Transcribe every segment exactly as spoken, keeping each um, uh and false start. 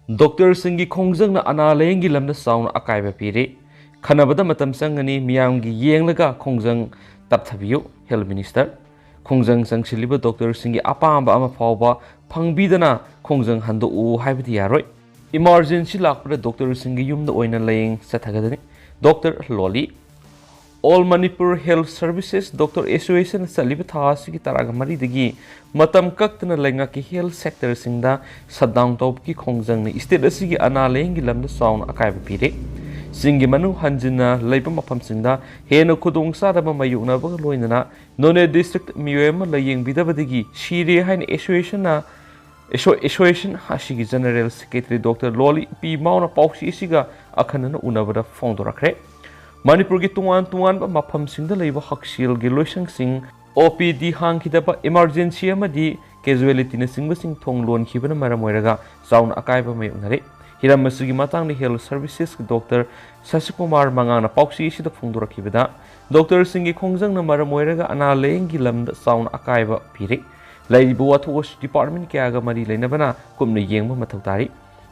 ꯗꯣꯛꯇꯔꯁꯤꯡꯒꯤ ꯈꯣꯡꯖꯪꯅ ꯑꯅꯥ ꯂꯥꯌꯦꯡꯒꯤ ꯂꯝꯗ ꯆꯥꯎꯅ ꯑꯀꯥꯏꯕ ꯄꯤꯔꯦ꯫ ꯈꯟꯅꯕꯗ ꯃꯇꯝ ꯆꯪꯒꯅꯤ, ꯃꯤꯌꯥꯝꯒꯤ ꯌꯦꯡꯂꯒ ꯈꯣꯡꯖꯪ ꯇꯞꯊꯕꯤꯌꯨ꯫ Health Minister, ꯈꯣꯡꯖꯪ ꯆꯪꯁꯤꯜꯂꯤꯕ ꯗꯣꯛꯇꯔꯁꯤꯡꯒꯤ ꯑꯄꯥꯝꯕ ꯑꯃ ꯐꯥꯎꯕ ꯐꯪꯕꯤꯗꯅ ꯈꯣꯡꯖꯪ ꯍꯟꯗꯣꯛꯎ ꯍꯥꯏꯕꯗꯤ ꯌꯥꯔꯣꯏ꯫ Emergency ꯂꯥꯛꯄꯗ ꯗꯣꯛꯇꯔꯁꯤꯡꯒꯤ ꯌꯨꯝꯗ ꯑꯣꯏꯅ ꯂꯥꯌꯦꯡ ꯆꯠꯊꯒꯗꯅꯤ꯫ Doctor ꯂꯣꯂꯤ꯫ All Manipur Health Services Doctor Association ꯆꯠꯂꯤꯕ ꯊꯥ ꯑꯁꯤꯒꯤ ꯇꯔꯥꯒ ꯃꯔꯤꯗꯒꯤ ꯃꯇꯝ ꯀꯛꯇꯅ ꯂꯩꯉꯥꯛꯀꯤ health sectorꯁꯤꯡꯗ shutdown ꯇꯧꯕꯒꯤ ꯈꯣꯡꯖꯪꯅ state ꯑꯁꯤꯒꯤ ꯑꯅꯥ ꯂꯥꯌꯦꯡꯒꯤ ꯂꯝꯗ ꯆꯥꯎꯅ ꯑꯀꯥꯏꯕ ꯄꯤꯔꯦ꯫ ꯆꯤꯡꯒꯤ ꯃꯅꯨꯡ ꯍꯟꯖꯤꯟꯅ ꯂꯩꯕ ꯃꯐꯝꯁꯤꯡꯗ ꯍꯦꯟꯅ ꯈꯨꯗꯣꯡꯆꯥꯗꯕ ꯃꯥꯌꯣꯛꯅꯕꯒ ꯂꯣꯏꯅꯅ ꯅꯣꯅꯦ district ꯃꯤꯑꯣꯏ ꯑꯃ ꯂꯥꯌꯦꯡꯕꯤꯗꯕꯗꯒꯤ ꯁꯤꯔꯦ ꯍꯥꯏꯅ associationꯅ ꯑꯦꯁꯣ-, association ꯑꯁꯤꯒꯤ General Secretary Doctor ꯂꯣꯂꯤ ꯄꯤ ꯃꯥꯎꯅ ꯄꯥꯎꯆꯦ ꯑꯁꯤꯒ ꯑꯈꯟꯅꯅ ꯎꯅꯕꯗ ꯐꯣꯡꯗꯣꯔꯛꯈ꯭ꯔꯦ꯫ ꯃꯅꯤꯄꯨꯔꯒꯤ ꯇꯣꯉꯥꯟ ꯇꯣꯉꯥꯟꯕ ꯃꯐꯝꯁꯤꯡꯗ ꯂꯩꯕ ꯍꯛꯁꯦꯜꯒꯤ ꯂꯣꯏꯁꯪꯁꯤꯡ, OPD ꯍꯥꯡꯈꯤꯗꯕ, emergency ꯑꯃꯗꯤ casualtyꯅꯆꯤꯡꯕꯁꯤꯡ ꯊꯣꯡ ꯂꯣꯟꯈꯤꯕꯅ ꯃꯔꯝ ꯑꯣꯏꯔꯒ ꯆꯥꯎꯅ ꯑꯀꯥꯏꯕ ꯃꯥꯌꯣꯛꯅꯔꯦ꯫ ꯍꯤꯔꯝ ꯑꯁꯤꯒꯤ ꯃꯇꯥꯡꯗ health servicesꯀꯤ Doctor ꯁꯁꯤꯀꯨꯃꯥꯔ ꯃꯉꯥꯡꯅ ꯄꯥꯎꯆꯦ ꯑꯁꯤꯗ ꯐꯣꯡꯗꯣꯔꯛꯈꯤꯕꯗ, ꯗꯣꯛꯇꯔꯁꯤꯡꯒꯤ ꯈꯣꯡꯖꯪꯅ ꯃꯔꯝ ꯑꯣꯏꯔꯒ ꯑꯅꯥ ꯂꯥꯌꯦꯡꯒꯤ ꯂꯝꯗ ꯆꯥꯎꯅ ꯑꯀꯥꯏꯕ ꯄꯤꯔꯦ꯫ ꯂꯩꯔꯤꯕ ꯋꯥꯊꯣꯛ ꯑꯁꯤ department ꯀꯌꯥꯒ ꯃꯔꯤ ꯂꯩꯅꯕꯅ ꯀꯨꯞꯅ ꯌꯦꯡꯕ ꯃꯊꯧ ꯇꯥꯔꯤ꯫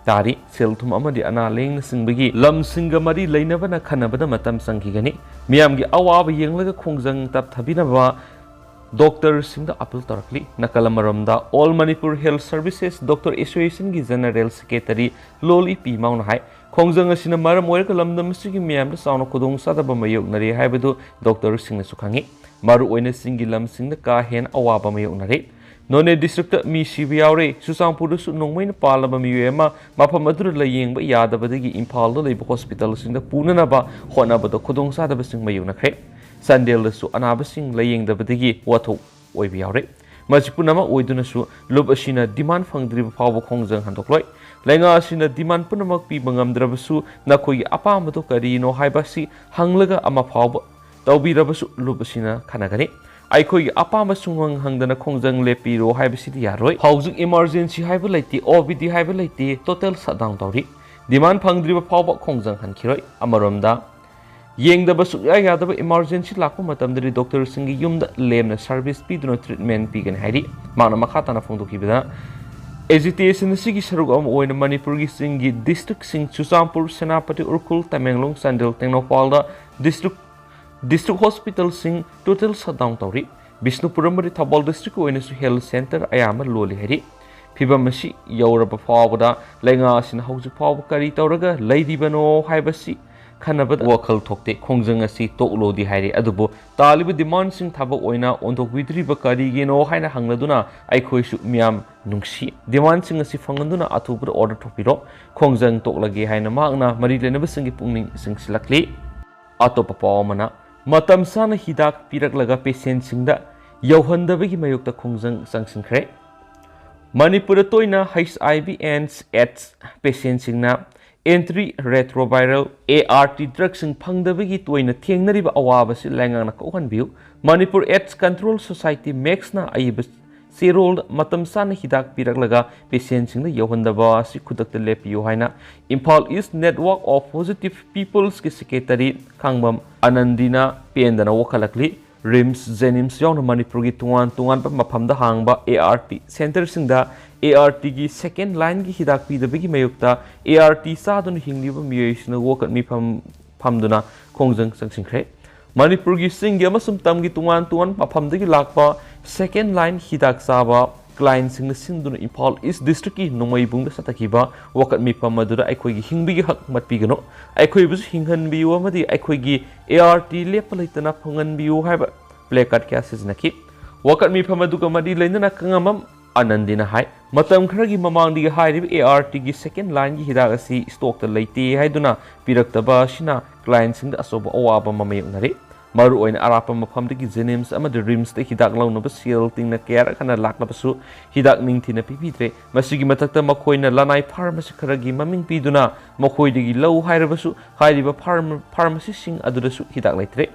ꯇꯥꯔꯤ꯫ ꯁꯦꯜ ꯊꯨꯝ ꯑꯃꯗꯤ ꯑꯅꯥ ꯂꯥꯌꯦꯡꯅꯆꯤꯡꯕꯒꯤ ꯂꯝꯁꯤꯡꯒ ꯃꯔꯤ ꯂꯩꯅꯕꯅ ꯈꯟꯅꯕꯗ ꯃꯇꯝ ꯆꯪꯈꯤꯒꯅꯤ꯫ ꯃꯤꯌꯥꯝꯒꯤ ꯑꯋꯥꯕ ꯌꯦꯡꯂꯒ ꯈꯣꯡꯖꯪ ꯇꯞꯊꯕꯤꯅꯕ ꯗꯣꯛꯇꯔꯁꯤꯡꯗ appeal ꯇꯧꯔꯛꯂꯤ꯫ ꯅꯥꯀꯜ ꯑꯃꯔꯣꯝꯗ All Manipur Health Services Doctor Associationꯒꯤ General Secretary ꯂꯣꯂꯤ ꯄꯤ ꯃꯥꯎꯅ ꯍꯥꯏ, ꯈꯣꯡꯖꯪ ꯑꯁꯤꯅ ꯃꯔꯝ ꯑꯣꯏꯔꯒ ꯂꯝꯗꯝ ꯑꯁꯤꯒꯤ ꯃꯤꯌꯥꯝꯗ ꯆꯥꯎꯅ ꯈꯨꯗꯣꯡꯆꯥꯗꯕ ꯃꯥꯌꯣꯛꯅꯔꯦ ꯍꯥꯏꯕꯗꯨ ꯗꯣꯛꯇꯔꯁꯤꯡꯅꯁꯨ ꯈꯪꯏ꯫ ꯃꯔꯨꯑꯣꯏꯅ ꯆꯤꯡꯒꯤ ꯂꯝꯁꯤꯡꯗ ꯀꯥ ꯍꯦꯟꯅ ꯑꯋꯥꯕ ꯃꯥꯌꯣꯛꯅꯔꯦ꯫ ꯅꯣꯅꯦ districtꯇ ꯃꯤ ꯁꯤꯕ ꯌꯥꯎꯔꯦ꯫ ꯆꯨꯔꯆꯥꯟꯄꯨꯔꯗꯁꯨ ꯅꯣꯡꯃꯩꯅ ꯄꯥꯜꯂꯕ ꯃꯤꯑꯣꯏ ꯑꯃ ꯃꯐꯝ ꯑꯗꯨꯗ ꯂꯥꯌꯦꯡꯕ ꯌꯥꯗꯕꯗꯒꯤ ꯏꯝꯐꯥꯜꯗ ꯂꯩꯕ hospitalꯁꯤꯡꯗ ꯄꯨꯅꯅꯕ ꯍꯣꯠꯅꯕꯗ ꯈꯨꯗꯣꯡꯆꯥꯗꯕꯁꯤꯡ ꯃꯥꯌꯣꯛꯅꯈ꯭ꯔꯦ꯫ ꯆꯥꯟꯗꯦꯜꯗꯁꯨ ꯑꯅꯥꯕꯁꯤꯡ ꯂꯥꯌꯦꯡꯗꯕꯗꯒꯤ ꯋꯥꯊꯣꯛ ꯑꯣꯏꯕ ꯌꯥꯎꯔꯦ꯫ ꯃꯁꯤ ꯄꯨꯝꯅꯃꯛ ꯑꯣꯏꯗꯨꯅꯁꯨ ꯂꯨꯞ ꯑꯁꯤꯅ demand ꯐꯪꯗ꯭ꯔꯤꯕ ꯐꯥꯎꯕ ꯈꯣꯡꯖꯪ ꯍꯟꯗꯣꯛꯂꯣꯏ꯫ ꯂꯩꯉꯥꯛ ꯑꯁꯤꯅ demand ꯄꯨꯝꯅꯃꯛ ꯄꯤꯕ ꯉꯝꯗ꯭ꯔꯕꯁꯨ ꯅꯈꯣꯏꯒꯤ ꯑꯄꯥꯝꯕꯗꯨ ꯀꯔꯤꯅꯣ ꯍꯥꯏꯕ ꯑꯁꯤ ꯍꯪꯂꯒ ꯑꯃ ꯐꯥꯎꯕ ꯇꯧꯕꯤꯔꯕꯁꯨ ꯂꯨꯞ ꯑꯁꯤꯅ ꯈꯟꯅꯒꯅꯤ꯫ ꯑꯩꯈꯣꯏꯒꯤ ꯑꯄꯥꯝꯕ ꯁꯨꯡꯍꯪ ꯍꯪꯗꯅ ꯈꯣꯡꯖꯪ ꯂꯦꯞꯄꯤꯔꯣ ꯍꯥꯏꯕꯁꯤꯗꯤ ꯌꯥꯔꯣꯏ꯫ ꯍꯧꯖꯤꯛ emergency ꯍꯥꯏꯕ ꯂꯩꯇꯦ, OPD ꯍꯥꯏꯕ ꯂꯩꯇꯦ, total shutdown ꯇꯧꯔꯤ꯫ Demand ꯐꯪꯗ꯭ꯔꯤꯕ ꯐꯥꯎꯕ ꯈꯣꯡꯖꯪ ꯍꯟꯈꯤꯔꯣꯏ꯫ ꯑꯃꯔꯣꯝꯗ ꯌꯦꯡꯗꯕ ꯁꯨꯛꯌꯥ ꯌꯥꯗꯕ emergency ꯂꯥꯛꯄ ꯃꯇꯝꯗꯗꯤ ꯗꯣꯛꯇꯔꯁꯤꯡꯒꯤ ꯌꯨꯝꯗ ꯂꯦꯝꯅ service ꯄꯤꯗꯨꯅ treatment ꯄꯤꯒꯅꯤ ꯍꯥꯏꯔꯤ꯫ ꯃꯍꯥꯛꯅ ꯃꯈꯥ ꯇꯥꯅ ꯐꯣꯡꯗꯣꯛꯈꯤꯕꯗ, ꯑꯦꯖꯤꯇꯦꯁꯟ ꯑꯁꯤꯒꯤ ꯁꯔꯨꯛ ꯑꯃ ꯑꯣꯏꯅ ꯃꯅꯤꯄꯨꯔꯒꯤ ꯆꯤꯡꯒꯤ ꯗꯤꯁꯇ꯭ꯔꯤꯛꯁꯤꯡ ꯆꯨꯔꯆꯥꯟꯄꯨꯔ, ꯁꯦꯅꯥꯄꯇꯤ, ꯎꯈ꯭ꯔꯨꯜ, ꯇꯃꯦꯡꯂꯣꯡ, ꯆꯥꯟꯗꯦꯜ, ꯇꯦꯡꯅꯧꯄꯜꯗ ꯗꯤꯁꯇ꯭ꯔꯤꯛ ꯗꯤꯁꯇ꯭ꯔꯤꯛ ꯍꯣꯁꯄꯤꯇꯥꯜꯁꯤꯡ ꯇꯣꯇꯦꯜ ꯁꯠ ꯗꯥꯎꯟ ꯇꯧꯔꯤ꯫ ꯕꯤꯁꯅꯨꯄꯨꯔ ꯑꯃꯗꯤ ꯊꯧꯕꯥꯜ ꯗꯤꯁꯇ꯭ꯔꯤꯛꯀꯤ ꯑꯣꯏꯅꯁꯨ ꯍꯦꯜꯊ ꯁꯦꯟꯇꯔ ꯑꯌꯥꯝꯕ ꯂꯣꯜꯂꯤ ꯍꯥꯏꯔꯤ꯫ ꯐꯤꯕꯝ ꯑꯁꯤ ꯌꯧꯔꯕ ꯐꯥꯎꯕꯗ ꯂꯩꯉꯥꯛ ꯑꯁꯤꯅ ꯍꯧꯖꯤꯛ ꯐꯥꯎꯕ ꯀꯔꯤ ꯇꯧꯔꯒ ꯂꯩꯔꯤꯕꯅꯣ ꯍꯥꯏꯕꯁꯤ ꯈꯟꯅꯕꯗ ꯋꯥꯈꯜ ꯊꯣꯛꯇꯦ꯫ ꯈꯣꯡꯖꯪ ꯑꯁꯤ ꯇꯣꯛꯂꯣꯗꯤ ꯍꯥꯏꯔꯤ, ꯑꯗꯨꯕꯨ ꯇꯥꯜꯂꯤꯕ ꯗꯤꯃꯥꯟꯁꯤꯡ ꯊꯕꯛ ꯑꯣꯏꯅ ꯑꯣꯟꯊꯣꯛꯄꯤꯗ꯭ꯔꯤꯕ ꯀꯔꯤꯒꯤꯅꯣ ꯍꯥꯏꯅ ꯍꯪꯂꯗꯨꯅ ꯑꯩꯈꯣꯏꯁꯨ ꯃꯤꯌꯥꯝ ꯅꯨꯡꯁꯤ꯫ ꯗꯤꯃꯥꯟꯁꯤꯡ ꯑꯁꯤ ꯐꯪꯍꯟꯗꯨꯅ ꯑꯊꯨꯕꯗ ꯑꯣꯔꯗꯔ ꯊꯣꯛꯄꯤꯔꯣ꯫ ꯈꯣꯡꯖꯪ ꯇꯣꯛꯂꯒꯦ ꯍꯥꯏꯅ ꯃꯍꯥꯛꯅ ꯃꯔꯤ ꯂꯩꯅꯕꯁꯤꯡꯒꯤ ꯄꯨꯛꯅꯤꯡ ꯆꯤꯡꯁꯤꯜꯂꯛꯂꯤ꯫ ꯑꯇꯣꯞꯄ ꯄꯥꯎ ꯑꯃꯅ, ꯃꯇꯝ ꯆꯥꯅ ꯍꯤꯗꯥꯛ ꯄꯤꯔꯛꯂꯒ ꯄꯦꯁꯦꯟꯁꯤꯡꯗ ꯌꯧꯍꯟꯗꯕꯒꯤ ꯃꯥꯌꯣꯛꯇ ꯈꯣꯡꯖꯪ ꯆꯪꯁꯤꯟꯈ꯭ꯔꯦ꯫ ꯃꯅꯤꯄꯨꯔꯗ ꯇꯣꯏꯅ H I V and AIDS ꯄꯦꯁꯦꯟꯁꯤꯡꯅ anti retroviral, A R T, ꯗ꯭ꯔꯒꯁꯤꯡ ꯐꯪꯗꯕꯒꯤ ꯇꯣꯏꯅ ꯊꯦꯡꯅꯔꯤꯕ ꯑꯋꯥꯕꯁꯤ ꯂꯩꯉꯥꯛꯅ ꯀꯣꯛꯍꯟꯕꯤꯌꯨ꯫ ꯃꯅꯤꯄꯨꯔ ꯑꯦꯠꯁ ꯀꯟꯇ꯭ꯔꯣꯜ ꯁꯣꯁꯥꯏꯇꯤ, ꯃꯦꯛꯁꯅ ꯑꯏꯕ ꯆꯦꯔꯣꯜꯗ ꯃꯇꯝ ꯆꯥꯅ ꯍꯤꯗꯥꯛ ꯄꯤꯔꯛꯂꯒ ꯄꯦꯁꯦꯟꯁꯤꯡꯗ ꯌꯧꯍꯟꯗꯕ ꯑꯁꯤ ꯈꯨꯗꯛꯇ ꯂꯦꯞꯄꯤꯌꯨ ꯍꯥꯏꯅ Imphal east network of positive ꯄꯤꯄꯜꯁꯀꯤ ꯁꯦꯀ꯭ꯔꯦꯇꯔꯤ ꯈꯥꯡꯕꯝ ꯑꯅꯟꯗꯤꯅ ꯄꯦꯟꯗꯅ ꯋꯥꯀꯠꯂꯛꯂꯤ꯫ ꯔꯤꯝꯁ, ꯖꯦꯅꯤꯝꯁ ꯌꯥꯎꯅ ꯃꯅꯤꯄꯨꯔꯒꯤ ꯇꯣꯉꯥꯟ ꯇꯣꯉꯥꯟꯕ ꯃꯐꯝꯗ ꯍꯥꯡꯕ ꯑꯦ ꯑꯥꯔ ꯇꯤ ꯁꯦꯟꯇꯔꯁꯤꯡꯗ ꯑꯦ ꯑꯥꯔ ꯇꯤꯒꯤ ꯁꯦꯀꯦꯟ ꯂꯥꯏꯟꯒꯤ ꯍꯤꯗꯥꯛ ꯄꯤꯗꯕꯒꯤ ꯃꯥꯌꯣꯛꯇ ꯑꯦ ꯑꯥꯔ ꯇꯤ ꯆꯥꯗꯨꯅ ꯍꯤꯡꯂꯤꯕ ꯃꯤꯑꯣꯏꯁꯤꯡꯅ ꯋꯥꯀꯠ ꯃꯤꯐꯝ ꯐꯝꯗꯨꯅ ꯈꯣꯡꯖꯪ ꯆꯪꯁꯤꯟꯈ꯭ꯔꯦ꯫ ꯃꯅꯤꯄꯨꯔꯒꯤ ꯆꯤꯡꯒꯤ ꯑꯃꯁꯨꯡ ꯇꯝꯒꯤ ꯇꯣꯉꯥꯟ ꯇꯣꯉꯥꯟꯕ ꯃꯐꯝꯗꯒꯤ ꯂꯥꯛꯄ ꯁꯦꯀꯦꯟ ꯂꯥꯏꯟ ꯍꯤꯗꯥꯛ ꯆꯥꯕ ꯀ꯭ꯂꯥꯏꯟꯁꯤꯡꯅ ꯁꯤꯟꯗꯨꯅ ꯏꯝꯐꯥꯜ ꯏꯁ ꯗꯤꯁꯇ꯭ꯔꯤꯛꯀꯤ ꯅꯣꯡꯃꯩꯕꯨꯡꯗ ꯆꯠꯊꯈꯤꯕ ꯋꯥꯀꯠ ꯃꯤꯐꯝ ꯑꯗꯨꯗ "ꯑꯩꯈꯣꯏꯒꯤ ꯍꯤꯡꯕꯒꯤ ꯍꯛ ꯃꯠꯄꯤꯒꯅꯨ, ꯑꯩꯈꯣꯏꯕꯨꯁꯨ ꯍꯤꯡꯍꯟꯕꯤꯌꯨ ꯑꯃꯗꯤ ꯑꯩꯈꯣꯏꯒꯤ ꯑꯦ ꯑꯥꯔ ꯇꯤ ꯂꯦꯞꯄ ꯂꯩꯇꯅ ꯐꯪꯍꯟꯕꯤꯌꯨ" ꯍꯥꯏꯕ ꯄ꯭ꯂꯦ ꯀꯥꯔꯗ ꯀꯌꯥ ꯁꯤꯖꯤꯟꯅꯈꯤ꯫ ꯋꯥꯀꯠ ꯃꯤꯐꯝ ꯑꯗꯨꯒ ꯃꯔꯤ ꯂꯩꯅꯅ ꯈꯥꯡꯕꯝ ꯑꯅꯟꯗꯤꯅ ꯍꯥꯏ, ꯃꯇꯝ ꯈꯔꯒꯤ ꯃꯃꯥꯡꯗꯒꯤ ꯍꯥꯏꯔꯤꯕ ꯑꯦ ꯑꯥꯔ ꯇꯤꯒꯤ ꯁꯦꯀꯦꯟ ꯂꯥꯏꯟꯒꯤ ꯍꯤꯗꯥꯛ ꯑꯁꯤ ꯁ꯭ꯇꯣꯛꯇ ꯂꯩꯇꯦ ꯍꯥꯏꯗꯨꯅ ꯄꯤꯔꯛꯇꯕ ꯑꯁꯤꯅ ꯀ꯭ꯂꯥꯏꯟꯁꯤꯡꯗ ꯑꯆꯧꯕ ꯑꯋꯥꯕ ꯑꯃ ꯃꯥꯌꯣꯛꯅꯔꯤ꯫ ꯃꯔꯨꯑꯣꯏꯅ ꯑꯔꯥꯞꯄ ꯃꯐꯝꯗꯒꯤ ꯖꯦꯅꯤꯝꯁ ꯑꯃꯗꯤ ꯔꯤꯝꯁꯇ ꯍꯤꯗꯥꯛ ꯂꯧꯅꯕ ꯁꯦꯜ ꯇꯤꯡꯅ ꯀꯌꯥꯔꯛ ꯍꯟꯅ ꯂꯥꯛꯂꯕꯁꯨ ꯍꯤꯗꯥꯛ ꯅꯤꯡꯊꯤꯅ ꯄꯤꯕꯤꯗ꯭ꯔꯦ꯫ ꯃꯁꯤꯒꯤ ꯃꯊꯛꯇ ꯃꯈꯣꯏꯅ ꯂꯅꯥꯏ ꯐꯥꯔꯃꯥꯁꯤ ꯈꯔꯒꯤ ꯃꯃꯤꯡ ꯄꯤꯗꯨꯅ ꯃꯈꯣꯏꯗꯒꯤ ꯂꯧ ꯍꯥꯏꯔꯕꯁꯨ ꯍꯥꯏꯔꯤꯕ ꯐꯥꯔꯃ-, ꯐꯥꯔꯃꯥꯁꯤꯁꯤꯡ ꯑꯗꯨꯗꯁꯨ ꯍꯤꯗꯥꯛ ꯂꯩꯇ꯭ꯔꯦ꯫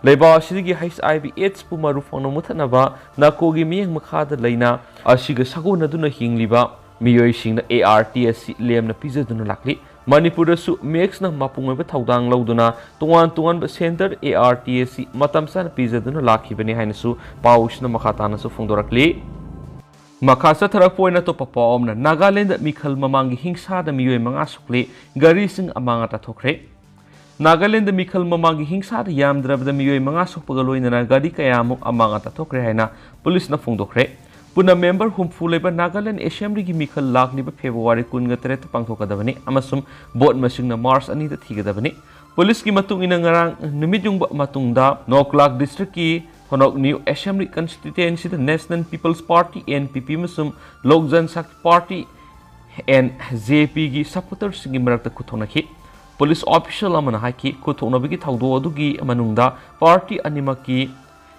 ꯂꯩꯕꯥꯛ ꯑꯁꯤꯗꯒꯤ ꯍꯩꯆ ꯑꯥꯏ ꯚꯤ ꯑꯦꯠꯁꯄꯨ ꯃꯔꯨ ꯐꯪꯅ ꯃꯨꯊꯠꯅꯕ ꯅꯥꯔꯀꯣꯒꯤ ꯃꯤꯠꯌꯦꯡ ꯃꯈꯥꯗ ꯂꯩꯅ ꯑꯁꯤꯒ ꯁꯥꯒꯣꯟꯅꯗꯨꯅ ꯍꯤꯡꯂꯤꯕ ꯃꯤꯑꯣꯏꯁꯤꯡꯅ ꯑꯦ ꯑꯥꯔ ꯇꯤ ꯑꯁꯤ ꯂꯦꯝꯅ ꯄꯤꯖꯗꯨꯅ ꯂꯥꯛꯂꯤ꯫ ꯃꯅꯤꯄꯨꯔꯗꯁꯨ ꯃꯦꯛꯁꯅ ꯃꯄꯨꯡ ꯑꯣꯏꯕ ꯊꯧꯗꯥꯡ ꯂꯧꯗꯨꯅ ꯇꯣꯉꯥꯟ ꯇꯣꯉꯥꯟꯕ ꯁꯦꯟꯇꯔ ꯑꯦ ꯑꯥꯔ ꯇꯤ ꯑꯁꯤ ꯃꯇꯝ ꯆꯥꯅ ꯄꯤꯖꯗꯨꯅ ꯂꯥꯛꯈꯤꯕꯅꯤ ꯍꯥꯏꯅꯁꯨ ꯄꯥꯎꯁꯤꯅ ꯃꯈꯥ ꯇꯥꯅꯁꯨ ꯐꯣꯡꯗꯣꯔꯛꯂꯤ꯫ ꯃꯈꯥ ꯆꯠꯊꯔꯛꯄ ꯑꯣꯏꯅ ꯑꯇꯣꯞꯄ ꯄꯥꯎ ꯑꯃꯅ, ꯅꯥꯒꯥꯂꯦꯟꯗ ꯃꯤꯈꯜ ꯃꯃꯥꯡꯒꯤ ꯍꯤꯡꯁꯥꯗ ꯃꯤꯑꯣꯏ ꯃꯉꯥ ꯁꯣꯛꯂꯦ, ꯒꯥꯔꯤꯁꯤꯡ ꯑꯃꯥꯡ ꯑꯇꯥ ꯊꯣꯛꯈ꯭ꯔꯦ꯫ ꯅꯥꯒꯥꯂꯦꯟꯗ ꯃꯤꯈꯜ ꯃꯃꯥꯡꯒꯤ ꯍꯤꯡꯁꯥꯗ ꯌꯥꯝꯗ꯭ꯔꯕꯗ ꯃꯤꯑꯣꯏ ꯃꯉꯥ ꯁꯣꯛꯄꯒ ꯂꯣꯏꯅꯅ ꯒꯥꯔꯤ ꯀꯌꯥꯃꯨꯛ ꯑꯃꯥꯡ ꯑꯇꯥ ꯊꯣꯛꯈ꯭ꯔꯦ ꯍꯥꯏꯅ ꯄꯨꯂꯤꯁꯅ ꯐꯣꯡꯗꯣꯛꯈ꯭ꯔꯦ꯫ ꯄꯨꯟꯅ ꯃꯦꯝꯕꯔ ꯍꯨꯝꯐꯨ ꯂꯩꯕ ꯅꯥꯒꯥꯂꯦꯟ ꯑꯦꯁꯦꯝꯕ꯭ꯂꯤꯒꯤ ꯃꯤꯈꯜ ꯂꯥꯛꯂꯤꯕ ꯐꯦꯕ꯭ꯔꯨꯋꯥꯔꯤ ꯀꯨꯟꯒ ꯇꯔꯦꯠꯇ ꯄꯥꯡꯊꯣꯛꯀꯗꯕꯅꯤ ꯑꯃꯁꯨꯡ ꯚꯣꯠ ꯃꯁꯤꯡꯅ ꯃꯥꯔꯆ ꯑꯅꯤꯗ ꯊꯤꯒꯗꯕꯅꯤ꯫ ꯄꯨꯂꯤꯁꯀꯤ ꯃꯇꯨꯡ ꯏꯟꯅ, ꯉꯔꯥꯡ ꯅꯨꯃꯤꯠ ꯌꯨꯡꯕ ꯃꯇꯨꯡꯗ ꯅꯣꯛꯂꯥꯛ ꯗꯤꯁꯇ꯭ꯔꯤꯛꯀꯤ ꯊꯣꯅꯣꯛ ꯅ꯭ꯌꯨ ꯑꯦꯁꯦꯝꯕ꯭ꯂꯤ ꯀꯟꯁꯇꯤꯇ꯭ꯌꯨꯑꯦꯟꯁꯤꯗ national people's party, N P P, ꯑꯃꯁꯨꯡ Lok Janshakti party, N J ꯄꯤꯒꯤ ꯁꯄꯣꯔꯇꯔꯁꯤꯡꯒꯤ ꯃꯔꯛꯇ ꯈꯨꯠꯊꯣꯛꯅꯈꯤ꯫ ꯄꯨꯂꯤꯁ ꯑꯣꯐꯤꯁꯤꯌꯦꯜ ꯑꯃꯅ ꯍꯥꯏꯈꯤ, ꯈꯨꯠꯊꯣꯛꯅꯕꯒꯤ ꯊꯧꯗꯣꯛ ꯑꯗꯨꯒꯤ ꯃꯅꯨꯡꯗ ꯄꯥꯔꯇꯤ ꯑꯅꯤꯃꯛꯀꯤ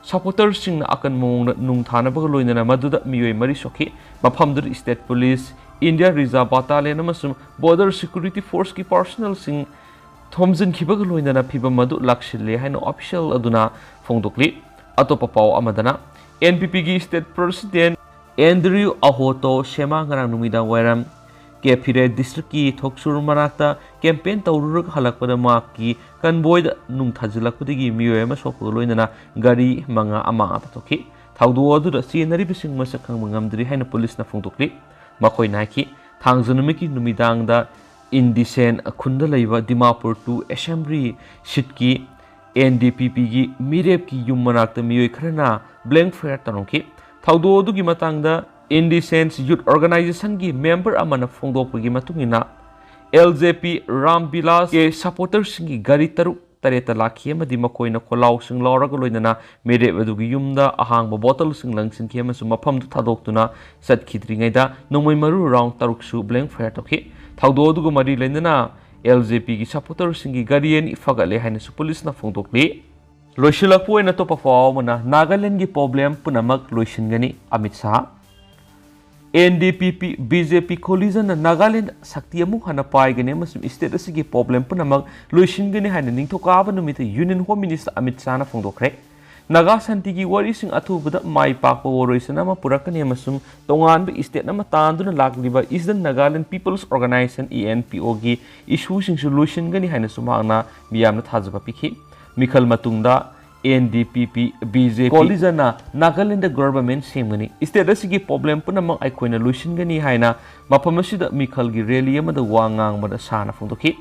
ꯁꯄꯣꯔꯇꯔꯁꯤꯡꯅ ꯑꯀꯟꯕ ꯃꯑꯣꯡꯗ ꯅꯨꯡ ꯊꯥꯅꯕꯒ ꯂꯣꯏꯅꯅ ꯃꯗꯨꯗ ꯃꯤꯑꯣꯏ ꯃꯔꯤ ꯁꯣꯛꯈꯤ꯫ ꯃꯐꯝꯗꯨꯗ state police, India reserve battalion ꯑꯃꯁꯨꯡ ꯕꯣꯔꯗꯔ ꯁꯦꯀ꯭ꯌꯨꯔꯤꯇꯤ ꯐꯣꯔꯁꯀꯤ ꯄꯥꯔꯁꯣꯅꯦꯜꯁꯤꯡ ꯊꯣꯝꯖꯤꯟꯈꯤꯕꯒ ꯂꯣꯏꯅꯅ ꯐꯤꯚꯝ ꯑꯗꯨ ꯂꯥꯛꯁꯤꯜꯂꯦ ꯍꯥꯏꯅ ꯑꯣꯐꯤꯁꯤꯌꯦꯜ ꯑꯗꯨꯅ ꯐꯣꯡꯗꯣꯛꯂꯤ꯫ ꯑꯇꯣꯞꯄ ꯄꯥꯎ ꯑꯃꯗꯅ, ꯑꯦꯟ ꯄꯤ ꯄꯤꯒꯤ ꯁ꯭ꯇꯦꯠ ꯄ꯭ꯔꯦꯁꯤꯗꯦꯟꯠ ꯑꯦꯟꯗ꯭ꯔꯤꯌꯨ ꯑꯍꯣꯇꯣ ꯁꯦꯃꯥ ꯉꯔꯥꯡ ꯅꯨꯃꯤꯗꯥꯡ ꯋꯥꯏꯔꯝ ꯀꯦꯐꯤꯔꯦ ꯗꯤꯁꯇ꯭ꯔꯤꯛꯀꯤ ꯊꯣꯛꯁꯨꯔ ꯃꯅꯥꯛꯇ ꯀꯦꯝꯄꯦꯟ ꯇꯧꯔꯨꯔꯒ ꯍꯜꯂꯛꯄꯗ ꯃꯍꯥꯛꯀꯤ ꯀꯟꯚꯣꯏꯗ ꯅꯨꯡ ꯊꯥꯖꯤꯜꯂꯛꯄꯗꯒꯤ ꯃꯤꯑꯣꯏ ꯑꯃ ꯁꯣꯛꯄꯒ ꯂꯣꯏꯅꯅ ꯒꯥꯔꯤ ꯃꯉꯥ ꯑꯃꯥꯡ ꯑꯇꯥ ꯊꯣꯛꯈꯤ꯫ ꯊꯧꯗꯣꯛ ꯑꯗꯨꯗ ꯆꯦꯟꯅꯔꯤꯕꯁꯤꯡ ꯃꯁꯛ ꯈꯪꯕ ꯉꯝꯗ꯭ꯔꯤ ꯍꯥꯏꯅ ꯄꯨꯂꯤꯁꯅ ꯐꯣꯡꯗꯣꯛꯂꯤ꯫ ꯃꯈꯣꯏꯅ ꯍꯥꯏꯈꯤ, ꯊꯥꯡꯖ ꯅꯨꯃꯤꯠꯀꯤ ꯅꯨꯃꯤꯗꯥꯡꯗ ꯏꯟꯗꯤꯁꯦꯟ ꯈꯨꯟꯗ ꯂꯩꯕ ꯗꯤꯃꯥꯄꯨꯔ ꯇꯨ ꯑꯦꯁꯦꯝꯕ꯭ꯂꯤ ꯁꯤꯠꯀꯤ ꯑꯦꯟ ꯗꯤ ꯄꯤ ꯄꯤꯒꯤ ꯃꯤꯔꯦꯞꯀꯤ ꯌꯨꯝ ꯃꯅꯥꯛꯇ ꯃꯤꯑꯣꯏ ꯈꯔꯅ ꯕ꯭ꯂꯦꯡ ꯐꯥꯌꯔ ꯇꯧꯔꯝꯈꯤ꯫ ꯊꯧꯗꯣꯛ ꯑꯗꯨꯒꯤ ꯃꯇꯥꯡꯗ ꯏꯟꯗꯤꯁꯦꯟꯁ ꯌꯨꯠ ꯑꯣꯔꯒꯅꯥꯏꯖꯦꯁꯟꯒꯤ ꯃꯦꯝꯕꯔ ꯑꯃꯅ ꯐꯣꯡꯗꯣꯛꯄꯒꯤ ꯃꯇꯨꯡ ꯏꯟꯅ, ꯑꯦꯜ ꯖꯦ ꯄꯤ ꯔꯥꯝ ꯕꯤꯂꯥꯁꯀꯤ ꯁꯄꯣꯔꯇꯔꯁꯤꯡꯒꯤ ꯒꯥꯔꯤ ꯇꯔꯨꯛ ꯇꯔꯦꯠꯇ ꯂꯥꯛꯈꯤ ꯑꯃꯗꯤ ꯃꯈꯣꯏꯅ ꯈꯣꯜꯂꯥꯎꯁꯤꯡ ꯂꯥꯎꯔꯒ ꯂꯣꯏꯅꯅ ꯃꯤꯔꯦꯞ ꯑꯗꯨꯒꯤ ꯌꯨꯝꯗ ꯑꯍꯥꯡꯕ ꯕꯣꯇꯜꯁꯤꯡ ꯂꯪꯁꯤꯟꯈꯤ ꯑꯃꯁꯨꯡ ꯃꯐꯝꯗꯨ ꯊꯥꯗꯣꯛꯇꯨꯅ ꯆꯠꯈꯤꯗ꯭ꯔꯤꯉꯩꯗ ꯅꯣꯡꯃꯩ ꯃꯔꯨ ꯔꯥꯎꯟ ꯇꯔꯨꯛꯁꯨ ꯕ꯭ꯂꯦꯡ ꯐꯥꯌꯔ ꯇꯧꯈꯤ꯫ ꯊꯧꯗꯣꯛ ꯑꯗꯨꯒ ꯃꯔꯤ ꯂꯩꯅꯅ ꯑꯦꯜ ꯖꯦ ꯄꯤꯒꯤ ꯁꯄꯣꯔꯇꯔꯁꯤꯡꯒꯤ ꯒꯥꯔꯤ ꯑꯅꯤ ꯐꯒꯠꯂꯦ ꯍꯥꯏꯅꯁꯨ ꯄꯨꯂꯤꯁꯅ ꯐꯣꯡꯗꯣꯛꯂꯤ꯫ ꯂꯣꯏꯁꯤꯜꯂꯛꯄ ꯑꯣꯏꯅ ꯑꯇꯣꯞꯄ ꯄꯥꯎ ꯑꯃꯅ, ꯅꯥꯒꯥꯂꯦꯟꯒꯤ ꯄ꯭ꯔꯣꯕ꯭ꯂꯦꯝ ꯄꯨꯝꯅꯃꯛ ꯂꯣꯏꯁꯤꯟꯒꯅꯤ, Amit Shah. And D P P B J ꯄꯤ ꯀꯣꯂꯤꯖꯟꯅ ꯅꯥꯒꯥꯂꯦꯟꯗ ꯁꯛꯇꯤ ꯑꯃꯨꯛ ꯍꯟꯅ ꯄꯥꯏꯒꯅꯤ ꯑꯃꯁꯨꯡ ꯁ꯭ꯇꯦꯠ ꯑꯁꯤꯒꯤ ꯄ꯭ꯔꯣꯕ꯭ꯂꯦꯝ ꯄꯨꯝꯅꯃꯛ ꯂꯣꯏꯁꯤꯟꯒꯅꯤ ꯍꯥꯏꯅ ꯅꯤꯡꯊꯧꯀꯥꯕ ꯅꯨꯃꯤꯠꯇ ꯌꯨꯅꯤꯌꯟ ꯍꯣꯝ ꯃꯤꯅꯤꯁꯇꯔ ꯑꯃꯤꯠ ꯁꯥꯍꯅ ꯐꯣꯡꯗꯣꯛꯈ꯭ꯔꯦ꯫ ꯅꯥꯒꯥ ꯁꯥꯟꯇꯤꯒꯤ ꯋꯥꯔꯤꯁꯤꯡ ꯑꯊꯨꯕꯗ ꯃꯥꯏ ꯄꯥꯛꯄ ꯋꯥꯔꯣꯏꯁꯤꯟ ꯑꯃ ꯄꯨꯔꯛꯀꯅꯤ ꯑꯃꯁꯨꯡ ꯇꯣꯉꯥꯟꯕ ꯁ꯭ꯇꯦꯠ ꯑꯃ ꯇꯥꯟꯗꯨꯅ ꯂꯥꯛꯂꯤꯕ eastern Nagaland people's organisation, E N P ꯑꯣꯒꯤ ꯏꯁꯨꯁꯤꯡꯁꯨ ꯂꯣꯏꯁꯤꯟꯒꯅꯤ ꯍꯥꯏꯅꯁꯨ ꯃꯍꯥꯛꯅ ꯃꯤꯌꯥꯝꯅ ꯊꯥꯖꯕ ꯄꯤꯈꯤ꯫ ꯃꯤꯈꯜ ꯃꯇꯨꯡꯗ and D P P B J P ꯀꯣꯂꯤꯖꯟꯅ Nagaland government ꯁꯦꯝꯒꯅꯤ꯫ ꯁ꯭ꯇꯦꯠ ꯑꯁꯤꯒꯤ ꯄ꯭ꯔꯣꯕ꯭ꯂꯦꯝ ꯄꯨꯝꯅꯃꯛ ꯑꯩꯈꯣꯏꯅ ꯂꯣꯏꯁꯤꯟꯒꯅꯤ ꯍꯥꯏꯅ ꯃꯐꯝ ꯑꯁꯤꯗ ꯃꯤꯈꯜꯒꯤ ꯔꯦꯂꯤ ꯑꯃꯗ ꯋꯥ ꯉꯥꯡꯕꯗ ꯁꯥꯅ ꯐꯣꯡꯗꯣꯛꯈꯤ꯫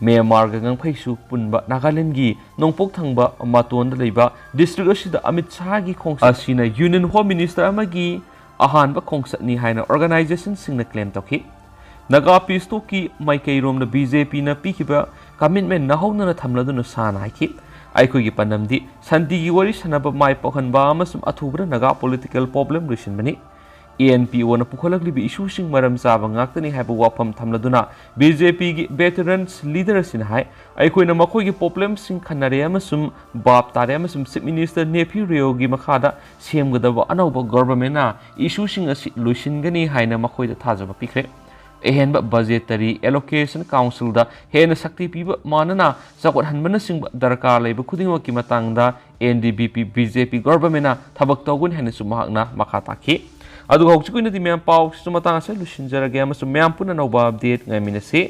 ꯃ꯭ꯌꯥꯟꯃꯥꯔꯒ ꯉꯝꯈꯩꯁꯨ ꯄꯨꯟꯕ ꯅꯥꯒꯥꯂꯦꯟꯗꯒꯤ ꯅꯣꯡꯄꯣꯛ ꯊꯪꯕ ꯃꯇꯣꯟꯗ ꯂꯩꯕ ꯗꯤꯁꯇ꯭ꯔꯤꯛ ꯑꯁꯤꯗ ꯑꯃꯤꯠ ꯁꯥꯍꯒꯤ ꯈꯣꯡꯆꯠ ꯑꯁꯤꯅ ꯌꯨꯅꯤꯌꯟ ꯍꯣꯝ ꯃꯤꯅꯤꯁꯇꯔ ꯑꯃꯒꯤ ꯑꯍꯥꯟꯕ ꯈꯣꯡꯆꯠꯅꯤ ꯍꯥꯏꯅ ꯑꯣꯔꯒꯅꯥꯏꯖꯦꯁꯟꯁꯤꯡꯅ ꯀ꯭ꯂꯦꯝ ꯇꯧꯈꯤ꯫ ꯅꯥꯒꯥ ꯄꯤꯁ ꯇꯣꯛꯀꯤ ꯃꯥꯏꯀꯩꯔꯣꯝꯗ ꯕꯤ ꯖꯦ ꯄꯤꯅ ꯄꯤꯈꯤꯕ ꯀꯃꯤꯠꯃꯦꯟ ꯅꯧꯍꯧꯅꯅ ꯊꯝꯂꯗꯨꯅ ꯁꯥꯅ ꯍꯥꯏꯈꯤ, "ꯑꯩꯈꯣꯏꯒꯤ ꯄꯥꯟꯗꯝꯗꯤ ꯁꯥꯟꯇꯤꯒꯤ ꯋꯥꯔꯤ ꯁꯥꯟꯅꯕ ꯃꯥꯏ ꯄꯥꯛꯍꯟꯕ ꯑꯃꯁꯨꯡ ꯑꯊꯨꯕꯗ ꯅꯥꯒꯥ ꯄꯣꯂꯤꯇꯤꯀꯦꯜ ꯄ꯭ꯔꯣꯕ꯭ꯂꯦꯝ ꯂꯣꯏꯁꯤꯟꯕꯅꯤ"꯫ ꯑꯦ ꯑꯦꯟ ꯄꯤ ꯑꯣꯅ ꯄꯨꯈꯠꯂꯛꯂꯤꯕ ꯏꯁꯨꯁꯤꯡ ꯃꯔꯝ ꯆꯥꯕ ꯉꯥꯛꯇꯅꯤ ꯍꯥꯏꯕ ꯋꯥꯐꯝ ꯊꯝꯂꯗꯨꯅ ꯕꯤ ꯖꯦ ꯄꯤꯒꯤ ꯚꯦꯇꯔꯟꯁ ꯂꯤꯗꯔ ꯑꯁꯤꯅ ꯍꯥꯏ, "ꯑꯩꯈꯣꯏꯅ ꯃꯈꯣꯏꯒꯤ ꯄ꯭ꯔꯣꯕ꯭ꯂꯦꯝꯁꯤꯡ ꯈꯟꯅꯔꯦ ꯑꯃꯁꯨꯡ ꯚꯥꯞ ꯇꯥꯔꯦ ꯑꯃꯁꯨꯡ ꯆꯤꯐ ꯃꯤꯅꯤꯁꯇꯔ ꯅꯦꯐ꯭ꯌꯨ ꯔꯤꯑꯣꯒꯤ ꯃꯈꯥꯗ ꯁꯦꯝꯒꯗꯕ ꯑꯅꯧꯕ ꯒꯣꯚꯔꯟꯃꯦꯟꯠꯅ ꯏꯁꯨꯁꯤꯡ ꯑꯁꯤ ꯂꯣꯏꯁꯤꯟꯒꯅꯤ ꯍꯥꯏꯅ ꯃꯈꯣꯏꯗ ꯊꯥꯖꯕ ꯄꯤꯈ꯭ꯔꯦ꯫ ꯑꯍꯦꯟꯕ ꯕꯖꯦꯇꯔꯤ ꯑꯦꯂꯣꯀꯦꯁꯟ ꯀꯥꯎꯟꯁꯤꯜꯗ ꯍꯦꯟꯅ ꯁꯛꯇꯤ ꯄꯤꯕ ꯃꯥꯟꯅꯅ ꯆꯥꯎꯈꯠꯍꯟꯕꯅꯆꯤꯡꯕ ꯗꯔꯀꯥꯔ ꯂꯩꯕ ꯈꯨꯗꯤꯡꯃꯛꯀꯤ ꯃꯇꯥꯡꯗ N D B P B J P ꯒꯣꯚꯔꯟꯃꯦꯟꯠꯅ ꯊꯕꯛ ꯇꯧꯒꯅꯤ ꯍꯥꯏꯅꯁꯨ ꯃꯍꯥꯛꯅ ꯃꯈꯥ ꯇꯥꯈꯤ꯫ ꯑꯗꯨꯒ ꯍꯧꯖꯤꯛꯀꯤ ꯑꯣꯏꯅꯗꯤ ꯃꯌꯥꯝ ꯄꯥꯎꯁꯤꯁꯨ ꯃꯇꯥꯡ ꯑꯁꯤꯗ ꯂꯣꯏꯁꯤꯟꯖꯔꯒꯦ ꯑꯃꯁꯨꯡ ꯃꯌꯥꯝ ꯄꯨꯟꯅ ꯑꯅꯧꯕ ꯑꯞꯗꯦꯠ ꯉꯥꯏꯃꯤꯟꯅꯁꯤ꯫